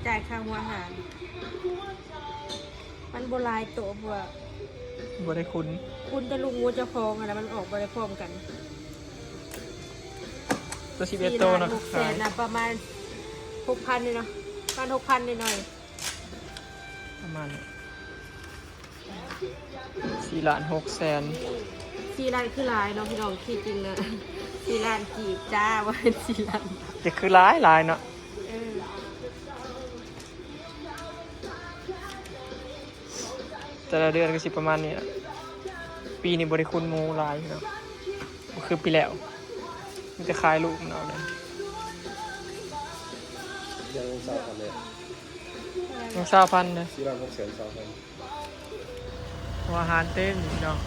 ຈ່າຍຄ່າຫົວອາຫານ ມັນບໍ່ຫຼາຍໂຕ ເພາະວ່າ ບໍ່ໄດ້ຄຸນ ຄຸນແຕ່ລູກງົວເຈົ້າຂອງຫັ້ນນະ ມັນອອກບໍ່ໄດ້ພ້ອມກັນ. ຕົວສິບເອັດໂຕເນາະ ສີ່ລ້ານຫົກແສນນະ ຂາຍ ປະມານຫົກພັນນີ້ເນາະ ປະມານຫົກພັນໜ້ອຍໆ ປະມານນີ້ ສີ່ລ້ານຫົກແສນ ສີ່ລ້ານຄືຫຼາຍເນາະພີ່ນ້ອງ ທີ່ຈິງນະ ສີ່ລ້ານກີບຈ້າ ບໍ່ແມ່ນສີ່ລ້ານບາດ ຈະຄືຫຼາຍໆເນາະ ເອີ ແຕ່ລະເດືອນກໍຊິປະມານນີ້ລະ ປີນີ້ບໍ່ໄດ້ຄຸນໝູຫຼາຍເນາະ ບໍ່ຄືປີແລ້ວ ມີແຕ່ຂາຍລູກມັນເອົາເລີຍ ຍັງຊາວພັນເດ້ ຍັງຊາວພັນເດ້ ສີ່ລ້ານຫົກແສນຊາວພັນ. ຫົວອາຫານເຕັມຢູ່ພີ່ນ້ອງ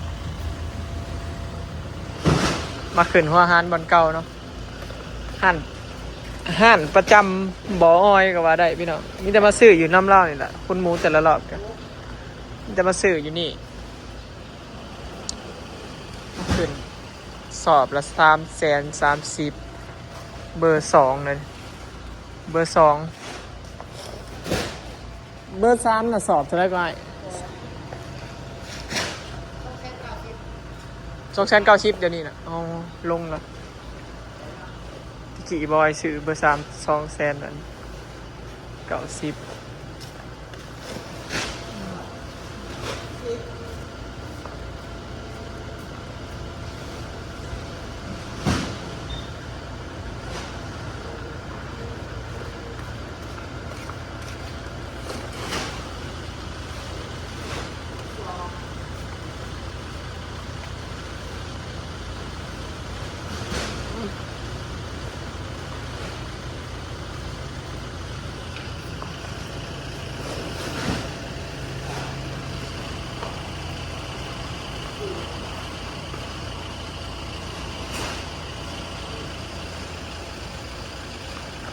ມາຂຶ້ນຫົວອາຫານບ່ອນເກົ່າເນາະ ຮ້ານ ຮ້ານປະຈຳບໍ່ອອຍກໍວ່າໄດ້ພີ່ນ້ອງ ມີແຕ່ມາຊື້ຢູ່ນຳລາວນີ້ແຫຼະ ຄຸນໝູແຕ່ລະລອບກໍມີແຕ່ມາຊື້ຢູ່ນີ້ ມາຂຶ້ນສອບລະສາມແສນສາມສິບ ເບີສອງນັ້ນ ເບີສອງ ເບີສາມນະ ສອບເທົ່າໃດກໍອ້າຍ? ສອງແສນເກົ້າສິບ ດຽວນີ້ນະ ອໍ ລົງລະ ຕະກີ້ບອຍຊື້ເບີສາມ ສອງແສນເກົ້າສິບ.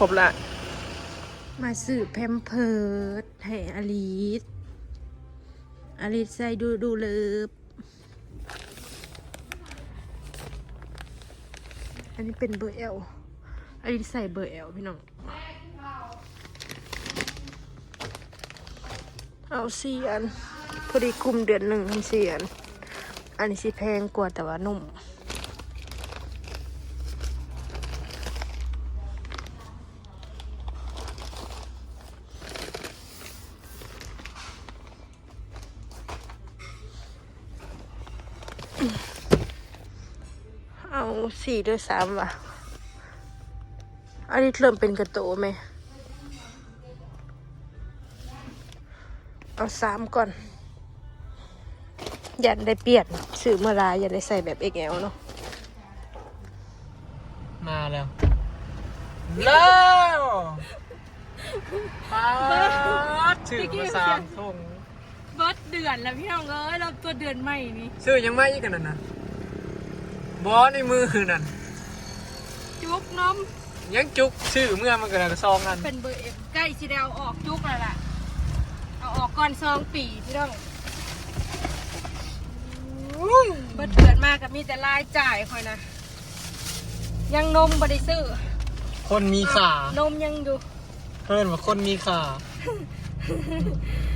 ຄົບລະ ມາຊື້ແພມເພີດໃຫ້ອາລິດ ອາລິດໃສ່ດຸໆເລີບ. ອັນນີ້ເປັນເບີແອລ ອັນນີ້ໃສ່ເບີແອລພີ່ນ້ອງ ເອົາສີ່ອັນ ພໍດີກຸ້ມເດືອນໜຶ່ງຫັ້ນສີ່ອັນ ອັນນີ້ຊິແພງກວ່າແຕ່ວ່ານຸ້ມ. ເອົາສີ່ ຫຼື ສາມ ວະ ອັນນີ້ເລີ່ມເປັນກະໂຕແມ່ ເອົາສາມກ່ອນ ຢ້ານໄດ້ປ່ຽນ ຊື້ມາຫຼາຍ ຢ້ານໄດ້ໃສ່ແບບເອັກແອລເນາະ. ມາແລ້ວ ແລ້ວ ປາດ ຖືກມາສາມຖົງ ເບິດເດືອນແລ້ວພີ່ນ້ອງເອີຍ ເລີ່ມຕົ້ນເດືອນໃໝ່ນີ້ ຊື້ຫຍັງມາອີກອັນນັ້ນນະ ບໍ່ ໃນມືນັ້ນ ຈຸກນົມ ຍັງຈຸກ ຊື້ເມືອມັນກໍໄດ້ສອງອັນ ເປັນເບີເອັມ ໃກ້ຊິໄດ້ເອົາອອກຈຸກແລ້ວລະ ເອົາອອກກ່ອນສອງປີພີ່ນ້ອງ ເບິດເດືອນມາກໍມີແຕ່ລາຍຈ່າຍຂ້ອຍນະ ຍັງນົມບໍ່ໄດ້ຊື້ ຄົນມີຄ່າ ນົມຍັງຢູ່ ເອີ້ນວ່າຄົນມີຄ່າ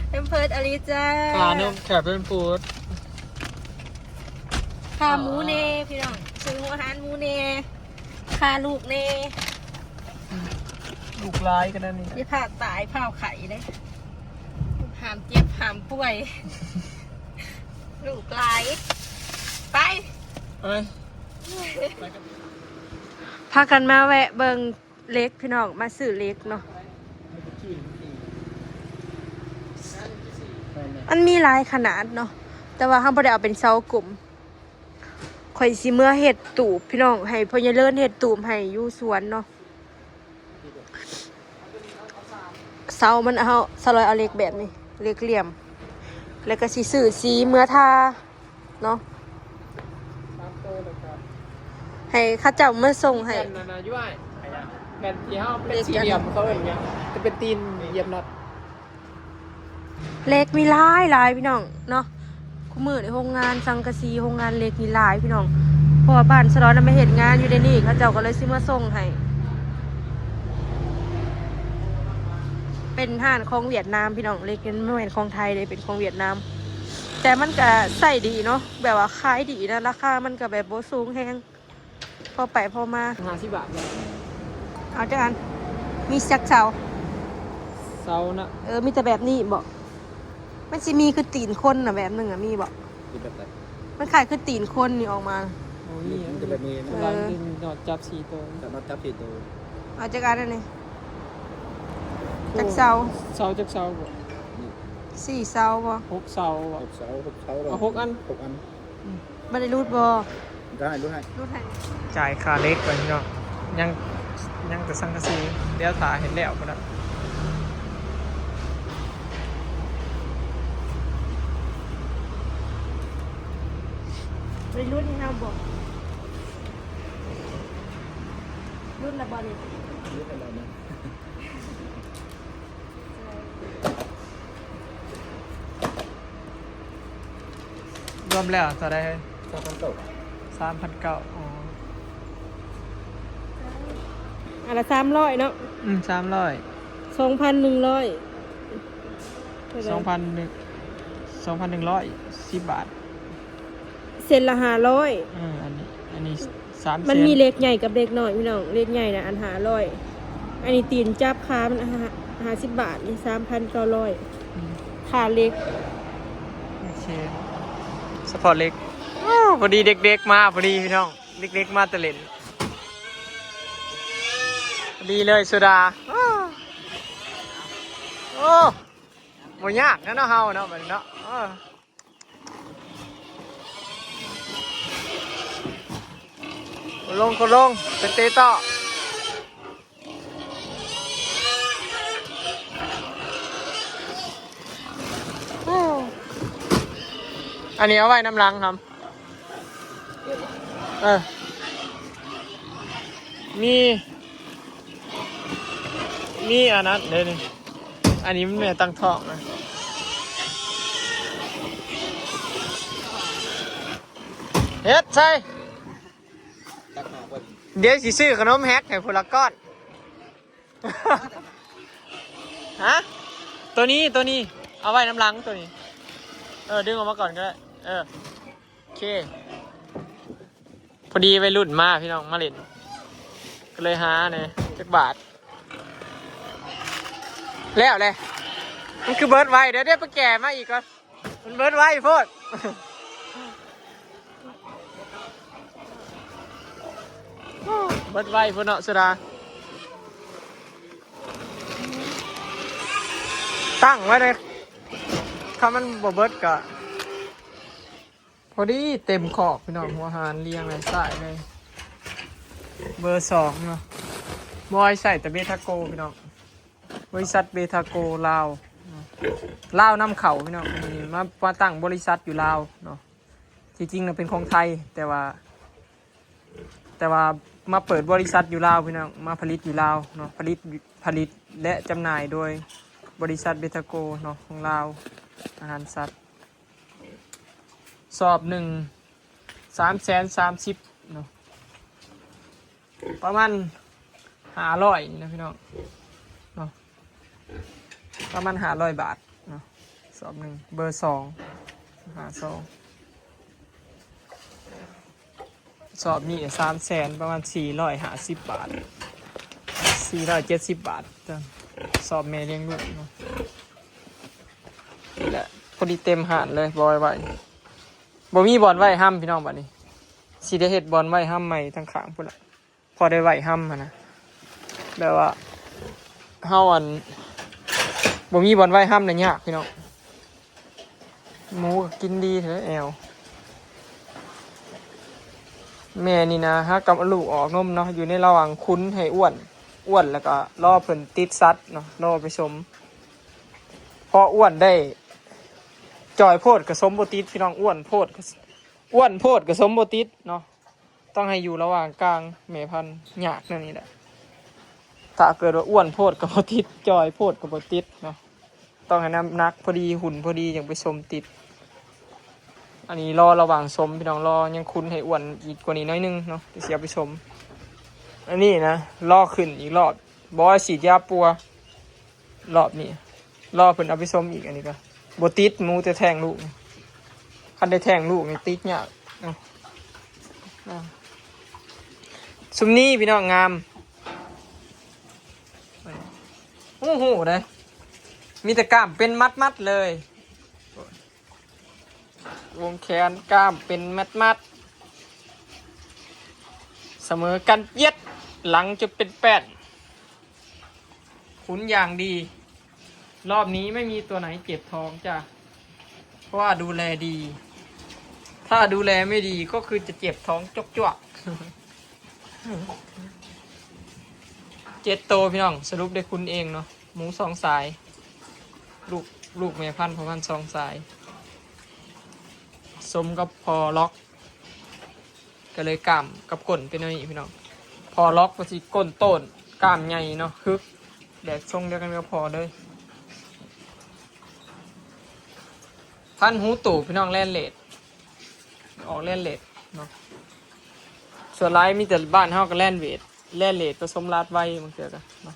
ແພມເພີດອາລິດຈ້າ ຄ່ານົມ ຄ່າແພມເພີດ ຄ່າໝູແດ່ພີ່ນ້ອງ ຊື້ຫົວອາຫານໝູແດ່ ຄ່າລູກແດ່ ລູກຫຼາຍຂະໜາດນີ້ ຢ່າພາກຕາຍພາວໄຂ້ເດ້ ຫ້າມເຈັບຫ້າມປ່ວຍ ລູກຫຼາຍ ໄປ ໄປ ພາກັນມາແວະເບິ່ງ ເຫຼັກພີ່ນ້ອງ ມາຊື້ເຫຼັກເນາະ ມັນມີຫຼາຍຂະໜາດເນາະ ແຕ່ວ່າເຮົາບໍ່ໄດ້ເອົາເປັນເສົາກົມ ຂ້ອຍຊິເມືອເຮັດຕູບພີ່ນ້ອງ ໃຫ້ພໍ່ໃຫຍ່ເລີນເຮັດຕູບໃຫ້ຢູ່ສວນເນາະ ເສົາມັນ ເຮົາ ສາວລອຍເອົາເຫຼັກແບບນີ້ ເຫຼັກຫຼ່ຽມ ແລ້ວກໍຊິຊື້ສີເມືອທາ ເນາະ ໃຫ້ເຂົາເຈົ້າມາສົ່ງໃຫ້ ແຜ່ນນັ້ນນະ ຢູ່ອ້າຍ ແຜ່ນທີ່ເຮົາເປັນສີ່ຫຼ່ຽມ ເຂົາເອີ້ນຫຍັງ ຈະເປັນຕີນຢຽບນັອດ ເຫຼັກມີຫຼາຍໆ ພີ່ນ້ອງເນາະ ຄູ່ມື້ນີ້ໂຮງງານສັງກະສີ ໂຮງງານເຫຼັກນີ້ຫຼາຍພີ່ນ້ອງ ເພາະວ່າບ້ານສະຫຼອນນະ ມາເຮັດງານຢູ່ໃນນີ້ ເຂົາເຈົ້າກໍເລີຍຊິມາສົ່ງໃຫ້. ເປັນຮ້ານຂອງຫວຽດນາມພີ່ນ້ອງ ເຫຼັກນີ້ບໍ່ແມ່ນຂອງໄທເດ້ ເປັນຂອງຫວຽດນາມ ແຕ່ມັນກະໃຊ້ດີເນາະ ແບບວ່າຂາຍດີນະ ລາຄາມັນກະແບບບໍ່ສູງແຮງ ພໍໄປພໍມາ. ຫ້າສິບບາດເນາະ. ເອົາຈັກອັນ? ມີຈັກເສົາ? ເສົານະ ເອີ ມີແຕ່ແບບນີ້ບໍ? ມັນຊິມີຄືຕີນຄົນນະ ແບບໜຶ່ງອະ ມີບໍ? ເປັນແບບໃດ? ມັນຄ້າຍຄືຕີນຄົນນີ້ອອກມາ. ໂອ້ຍ ມີແຕ່ແບບນີ້ນະ. ເອີ ເວລາເປັນນອດຈັບສີ່ໂຕ ແບບນອດຈັບສີ່ໂຕ. ເອົາຈັກອັນອັນນີ້? ຈັກເສົາ? ເສົາຈັກເສົາບໍ? ສີ່ເສົາບໍ? ຫົກເສົາບໍ? ຫົກເສົາ ຫົກເສົາ ເອົາຫົກອັນ ຫົກອັນ. ອືມ ບໍ່ໄດ້ຫຼຸດບໍ່? ໄດ້ ຫຼຸດໃຫ້ ຫຼຸດໃຫ້. ຈ່າຍຄ່າເຫຼັກກ່ອນພີ່ນ້ອງ ຍັງ ຍັງແຕ່ສັງກະສີ ດຽວຖ້າເຮັດແລ້ວພຸ້ນລະ. ບໍ່ໄດ້ຫຼຸດໃຫ້ເຮົາບໍ່? ຫຼຸດແລ້ວບໍ່ນີ້? ຫຼຸດໃຫ້ແລ້ວນະ. ລວມແລ້ວເທົ່າໃດ? ສາມພັນເກົ້າ. ສາມພັນເກົ້າ. ອໍ ອັນລະສາມຮ້ອຍເນາະ. ອືມ ສາມຮ້ອຍ. ສອງພັນໜຶ່ງຮ້ອຍ ສອງພັນໜຶ່ງ ສອງພັນໜຶ່ງຮ້ອຍສິບບາດ. ເສັ້ນລະຫ້າຮ້ອຍ. ເອີ ອັນນີ້ ອັນນີ້ສາມເສັ້ນ. ມັນມີເຫຼັກໃຫຍ່ກັບເຫຼັກນ້ອຍພີ່ນ້ອງ ເຫຼັກໃຫຍ່ນະອັນຫ້າຮ້ອຍ ອັນນີ້ຕີນຈັບ ຄ່າມັນຫ້າ ຫ້າສິບບາດ ນີ້ສາມພັນເກົ້າຮ້ອຍ. ອືມ ຄ່າເຫຼັກ. ໂອເຄ ສະເພາະເຫຼັກ. ໂອ້ ພໍດີເດັກໆມາພໍດີພີ່ນ້ອງ ເດັກໆມາແຕ່ຫຼິ້ນ ພໍດີເລີຍໂຊດາ. ໂອ້ ໂອ້ ບໍ່ຍາກແລ້ວເນາະ ເຮົາເນາະ ບັດນີ້ເນາະ. ເອີ ກົດລົງ ກົດລົງ ໄປເຕະຕໍ່. ອັນນີ້ເອົາໄວ້ນຳຫຼັງ ຫຳ. ເອີ ມີ ມີອັນນັ້ນເດ້ນີ້ ອັນນີ້ມັນແມ່ນຕັ້ງທ້ອງນະ. ເຮັດໃສ່ ດຽວຊິຊື້ຂະໜົມແຮັກໃຫ້ຜູ້ລະກ້ອນ. ຮະ? ໂຕນີ້ ໂຕນີ້ ເອົາໄວ້ນຳຫຼັງໂຕນີ້. ເອີ ດຶງອອກມາກ່ອນກໍໄດ້. ເອີ ໂອເຄ. ພໍດີໄວລຸ້ນມາພີ່ນ້ອງ ມາຫຼິ້ນ ກໍເລີຍຫາແດ່ຈັກບາດ. ແລ້ວແຫຼະ ມັນຄືເບິດໄວ. ດຽວ ດຽວໄປແກ່ມາອີກກ່ອນ ມັນເບິດໄວໂພດ. ເບິດໄວພຸ້ນເນາະ ໂຊດາ. ຕັ້ງໄວ້ເລີຍ ຄັນມັນບໍ່ເບິດກະ ພໍດີເຕັມຄອກພີ່ນ້ອງ ຫົວຫານລຽງໄວ້ຊ້າຍເລີຍ. ເບີສອງເນາະ ບອຍໃຊ້ແຕ່ເບທາໂກພີ່ນ້ອງ ບໍລິສັດເບທາໂກລາວເນາະ ລາວນຳເຂົ້າພີ່ນ້ອງ. ອັນນີ້ມາ ມາຕັ້ງບໍລິສັດຢູ່ລາວເນາະ ທີ່ຈິງນະເປັນຂອງໄທ ແຕ່ວ່າ ແຕ່ວ່າມາເປີດບໍລິສັດຢູ່ລາວພີ່ນ້ອງ ມາຜະລິດຢູ່ລາວເນາະ ຜະລິດ ຜະລິດ ແລະ ຈຳໜ່າຍໂດຍບໍລິສັດເບທາໂກເນາະ ຂອງລາວ ອາຫານສັດ. ສອບໜຶ່ງ ສາມແສນສາມສິບເນາະ ປະມານຫ້າຮ້ອຍນີ້ນະພີ່ນ້ອງເນາະ ປະມານຫ້າຮ້ອຍບາດເນາະ ສອບໜຶ່ງ ເບີສອງ ຫ້າສອງ. ສອບນີ້ສາມແສນ ປະມານສີ່ຮ້ອຍຫ້າສິບບາດ ສີ່ຮ້ອຍເຈັດສິບບາດ ສອບແມ່ລ້ຽງລູກເນາະ. ນີ້ແຫຼະ ພໍດີເຕັມຮ້ານເລີຍ ບອຍໄວ້ ບໍ່ມີບ່ອນໄວ້ຫຳພີ່ນ້ອງ. ບາດນີ້ຊິໄດ້ເຮັດບ່ອນໄວ້ຫຳໃໝ່ທາງຂ້າງພຸ້ນລະ ພໍໄດ້ໄວ້ຫຳຫັ້ນນະ ແບບວ່າເຮົາ ອັນ ບໍ່ມີບ່ອນໄວ້ຫຳນະ ຍາກພີ່ນ້ອງ. ໝູກໍກິນດີເທີແອວ. ແມ່ນີ້ນະ ຫາກັບເອົາລູກອອກນົມເນາະ ຢູ່ໃນລະຫວ່າງຂຸນໃຫ້ອ້ວນ ອ້ວນແລ້ວກໍລໍເພິ່ນຕິດສັດເນາະ ລໍໄປສົມ. ພໍອ້ວນໄດ້ຈ່ອຍໂພດກໍສົມບໍ່ຕິດພີ່ນ້ອງ ອ້ວນໂພດກໍ ອ້ວນໂພດກໍສົມບໍ່ຕິດເນາະ. ຕ້ອງໃຫ້ຢູ່ລະຫວ່າງກາງແມ່ພັນ ຍາກແນວນີ້ແຫຼະ. ຖ້າເກີດວ່າອ້ວນໂພດກໍບໍ່ຕິດ ຈ່ອຍໂພດກໍບໍ່ຕິດເນາະ. ຕ້ອງໃຫ້ນ້ຳໜັກພໍດີ ຫຸ່ນພໍດີ ຈັ່ງໄປສົມຕິດ. ອັນນີ້ລໍລະຫວ່າງສົມພີ່ນ້ອງ ລໍຍັງຂຸນໃຫ້ອ້ວນອີກກວ່ານີ້ໜ້ອຍໜຶ່ງເນາະ ຈັ່ງຊິເອົາໄປສົມ. ອັນນີ້ນະ ລໍຂຶ້ນອີກລອບ ບໍ່ໃຫ້ສີດຢາປົວ. ລອບນີ້ ລໍເພິ່ນເອົາໄປຊົມອີກ. ອັນນີ້ກໍບໍ່ຕິດ ໝູແຕ່ແທ້ງລູກ. ຄັນໄດ້ແທ້ງລູກນີ້ຕິດຍາກເນາະ. ຊຸມນີ້ພີ່ນ້ອງງາມ ໂອ້ໂຫ ໄດ້ ມີແຕ່ກ້າມເປັນມັດໆເລີຍ. ວົງແຂນກ້າມເປັນມັດໆ ສະເໝີກັນເຢັດ ຫຼັງຈະເປັນແປ້ນ ຂຸນຢ່າງດີ. ລອບນີ້ໄມ່ມີຕົວໄຫນເຈັບທ້ອງຈ້າ ເພາະວ່າດູແລດີ. ຖ້າດູແລໄມ່ດີກໍຄືຈະເຈັບທ້ອງຈວກໆ. ເຈັດໂຕພີ່ນ້ອງ ສະຫຼຸບໄດ້ຂຸນເອງເນາະ. ໝູສອງສາຍ ລູກ ລູກແມ່ພັນພໍ່ພັນສອງສາຍ ສົມກັບພໍ່ລັອກ ກໍເລີຍກ້າມກັບກົ້ນເປັນແນວນີ້ພີ່ນ້ອງ. ພໍ່ລັອກກໍຊິກົ້ນໂຕ້ນ ກ້າມໃຫຍ່ເນາະ ຮຶກ ແບບຊົງດຽວກັນກັບພໍ່ເລີຍ. ພັນຫູຕູບພີ່ນ້ອງ ແລນເລດ ອອກແລນເລດເນາະ. ສ່ວນຫຼາຍມີແຕ່ບ້ານເຮົາກໍແລນເວດ ແລນເລດປະສົມລາດໄວບາງເທື່ອກໍເນາະ.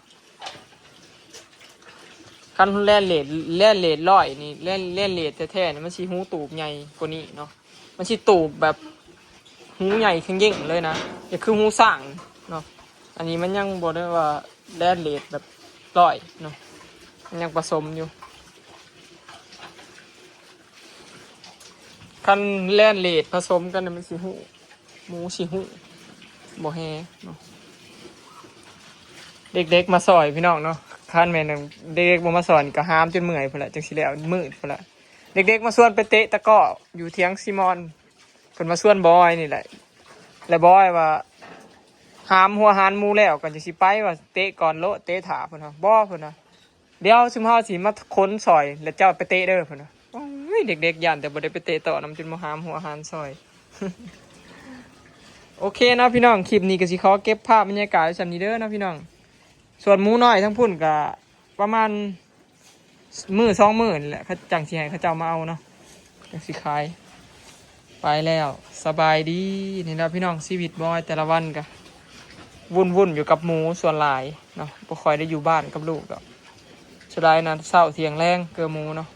ຄັນແລນເລດ ແລນເລດຮ້ອຍນີ້ ແລນ ແລນເລດແທ້ໆນີ້ ມັນຊິຫູຕູບໃຫຍ່ກວ່ານີ້ເນາະ. ມັນຊິຕູບແບບຫູໃຫຍ່ເຄັ່ງໆເລີຍນະ ຈະຄືຫູຊ້າງເນາະ. ອັນນີ້ມັນຍັງບໍ່ໄດ້ວ່າແລນເລດແບບຮ້ອຍເນາະ ມັນຍັງປະສົມຢູ່. ຄັນແລນເລດປະສົມກັນນີ້ ມັນຊິຫູ ໝູຊິຫູບໍ່ແຮ່ເນາະ. ເດັກໆມາຊ່ອຍພີ່ນ້ອງເນາະ. ຄັນແມ່ນເດັກໆບໍ່ມາຊ່ອຍນີ້ກໍຫາມຈົນເມື່ອຍພຸ້ນແຫຼະ ຈັ່ງຊິແລ້ວ ມືດພຸ້ນແຫຼະ. ເດັກໆມາຊວນໄປເຕະຕະກ້ໍ້ຢູ່ຖຽງຊີມອນ ເພິ່ນມາຊວນບອຍນີ້ແຫຼະ ແລະບອຍວ່າ ຫາມຫົວຫານໝູແລ້ວກໍຈັ່ງຊິໄປ ວ່າເຕະກ່ອນໂລດ ເຕະຖ້າເພິ່ນວ່າ. ບໍ່ ເພິ່ນວ່າ ດຽວຊຸມເຮົາຊິມາຂົນຊ່ອຍ ແລ້ວເຈົ້າໄປເຕະເດີ ເພິ່ນວ່າ. ໂອ້ຍ ເດັກໆຢ້ານແຕ່ບໍ່ໄດ້ໄປເຕະຕໍ່ນຳ ຈົນບໍ່ຫາມຫົວຫານຊ່ອຍ. ໂອເຄເນາະພີ່ນ້ອງ ຄລິບນີ້ກໍຊິຂໍເກັບພາບບັນຍາກາດໄວ້ສ່ຳນີ້ເດີເນາະພີ່ນ້ອງ. ສ່ວນໝູນ້ອຍທາງພຸ້ນກໍປະມານມື້ສອງມື້ນີ້ແຫຼະ ເຂົາຈັ່ງຊິໃຫ້ເຂົາເຈົ້າມາເອົາເນາະ ຈັ່ງຊິຂາຍ. ໄປແລ້ວ ສະບາຍດີ. ນີ້ລະພີ່ນ້ອງ ຊີວິດບອຍແຕ່ລະວັນກະວຸ່ນໆຢູ່ກັບໝູສ່ວນຫຼາຍເນາະ ບໍ່ຄ່ອຍໄດ້ຢູ່ບ້ານກັບລູກດອກ. ສຸດທ້າຍນະ ເຊົ້າທ່ຽງແລງເກີໝູເນາະ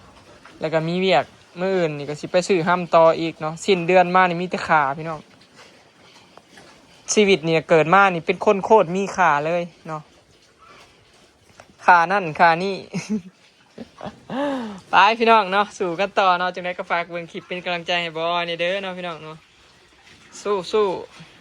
ແລ້ວກະມີວຽກ ມື້ອື່ນນີ້ກະຊິໄປຊື້ຮຳຕໍ່ອີກເນາະ. ສິ້ນເດືອນມານີ້ມີແຕ່ຂ້າພີ່ນ້ອງ. ຊີວິດນີ້ເກີດມານີ້ເປັນຄົນໂຄດມີຄ່າເລີຍເນາະ ຄ່ານັ້ນຄ່ານີ້. ໄປພີ່ນ້ອງເນາະ ສູ້ກັນຕໍ່ເນາະ. ຈັ່ງໃດກໍຝາກເບິ່ງຄລິບເປັນກຳລັງໃຈໃຫ້ບອຍແດ່ເດີເນາະ ພີ່ນ້ອງເນາະ. ສູ້ໆ.